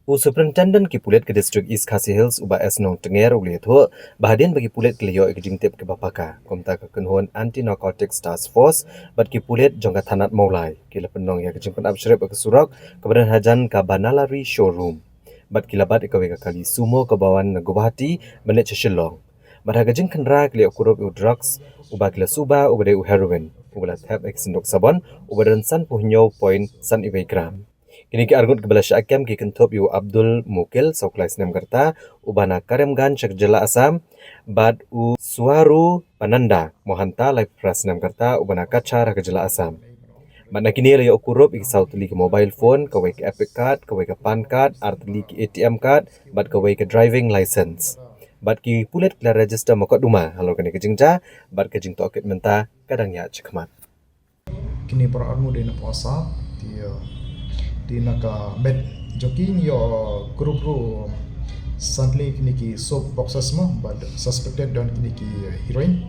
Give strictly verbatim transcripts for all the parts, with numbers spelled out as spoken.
U Superintendent ki pulit ka District East Khasi Hills, u Bah S Nongtnger, u la ïathuh ba hadien ba ki pulit ki la ïoh ïa ka jingtip kaba paka, kumta ka kynhun Anti Narcotics Task Force bad ki pulit jong ka thanat Mawlai ki la pynlong ïa ka jingpynap shrip ha ka surok kaba don hajan ka Banalari Showroom bad ki la bat ïa kawei ka kali sumo kaba wan na Guwahati ban leit sha Shillong. Bad ha ka jingkhynra ki la ïoh kurup ïa u drugs uba ki la suba, uba dei u heroin uba la thep ha ki synduk sabon, uba don sanphew hynñiew point san wei gram. Kine ki arngut kiba la shah kem ki kynthup ïa u Abdul Mukil, sawphew lai snem ka rta, uba na Karimganj ha ka jylla Assam, bad u Swarupananda Mohanta, laiphew phra snem ka rta, uba na Cachar ha ka jylla Assam. Bad na kine la ïoh kurup ïa ki saw tylli ki mobile phone, kawei ka EPIC card, kawei ka PAN card, ar tylli ki ATM card bad kawei ka driving license. Bad ki pulit ki la register mukotduma halor kane ka jingjia bad ka jingtohkit mynta ka dang ïaid shakhmat. Kine para arngut dei na Pawsa, te, uh, te na ka met jong ki ngi ïoh, uh, kurup ruh, uh, san tylli kine ki soap boxes mo, bad suspected don kine ki, uh, heroin.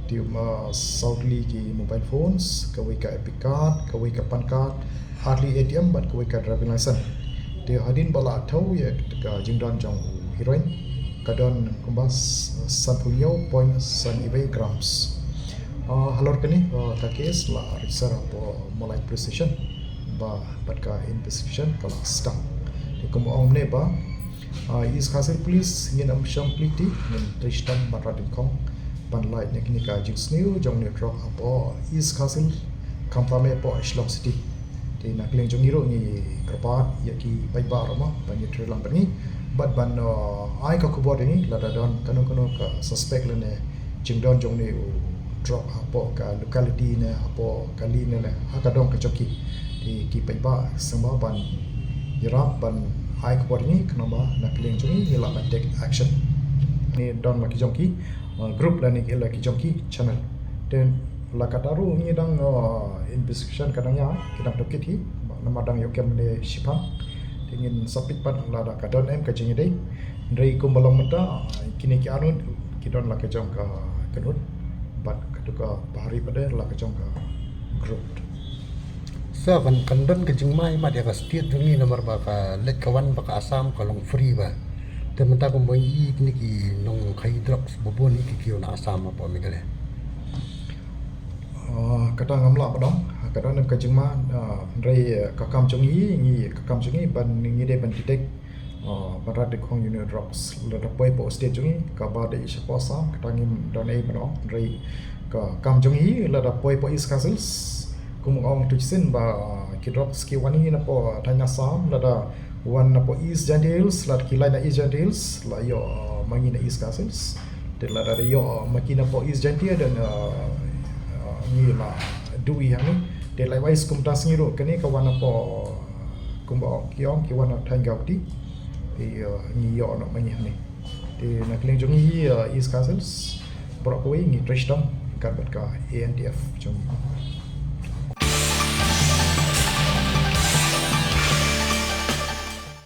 Te, um, uh, saw tylli ki mobile phones, kawei ka EPIC card, kawei ka PAN card, ar tylli ATM bad kawei ka driving license. Te hadien ba la thew ïa ka jingdon jong u heroin, ka don kumba s-, sanphew hynñiew point san wei grams. Uh, halor kane, uh, ka case la register hapoh Mawlai Police Station, bad ka investigation ka la sdang. Te kumba ong mynne ba, uh, East Khasi Hills Police ngin ym shong plie, te ngin trei shitom bad rat dyngkhong ban lait na kine ka jingsniew jong une u drug hapoh East Khasi Hills, khamtam hapoh Shillong City. Te na ka liang jong ngi ruh ngi kyrpad ïa ki paidbah ruh mo ban ïatrei lang bad ngi bad ban, uh, ai ka khubor ïa ngi lada don kano kano ka suspect lane jingdon jong une u drug hapoh ka locality ne hapoh kali ne, ne ha ka dong ka jong ki. Te ki paidbah sngewbha ban ïarap ban ai khubor ïa ngi, khnang ba na ka liang jong ngi ngi lah ban take action. Ngi don la ki jong ki, uh, group lane ki la ki jong ki channel. Te la katta ruh ngi dang, uh, investigation ka dang ïa, ki dang tohkit hi, namar dang ïoh kem ne shipang. Te ngin sa peit pat lada ka don em ka jingïadei. Hynrei kumba long mynta, uh, kine ki arngut ki don la ka jong ka kynhun bad kato ka Bahari pat de la ka jong ka group. Sa kan, kan don ka jingma imat ïa ka state jong ngi namar ba ka leit ka wan ba ka Assam ka long free ba. Te mynta kumba ngi i kine ki nongkhaïi drugs ba bun hi ki kiew na Assam hapoh Meghalaya. Ah, kata ngam lah ban ong, ka don em ka jingma, ah, hynrei, eh, ka kam jong ngi, ngi ka kam jong ngi ban ngi dei ban detect, ah, ban rat dyngkhong ïa une u drugs lada poi hapoh state jong ngi, kaba dei shapoh Assam, kata ngim don ei ban ong, hynrei ka kam jong ngi lada poi hapoh East Khasi Hills, kum ong tu shisien ba, ah, ki drugs ki wan hi napoh thaiñ Assam, lada wan napoh East Jaintia Hills, lada ki lait na East Jaintia Hills, la ïoh, ah, ma ngi na East Khasi Hills. Te lada ïoh, ah, ma ki napoh East Jaintia, then, ah, ah, ngi la duh hangne. Te likewise kumta sngi ruh kane ka wan napoh, kumba ki ong ki wan na thaiñ Guwahati. Te, ah, ngi ïoh noh ma ngi hangne. Te na ka liang jong ngi, ah, East Khasi Hills, baroh kawei ngi trei shitom ryngkat bad ka A N D F jong ngi.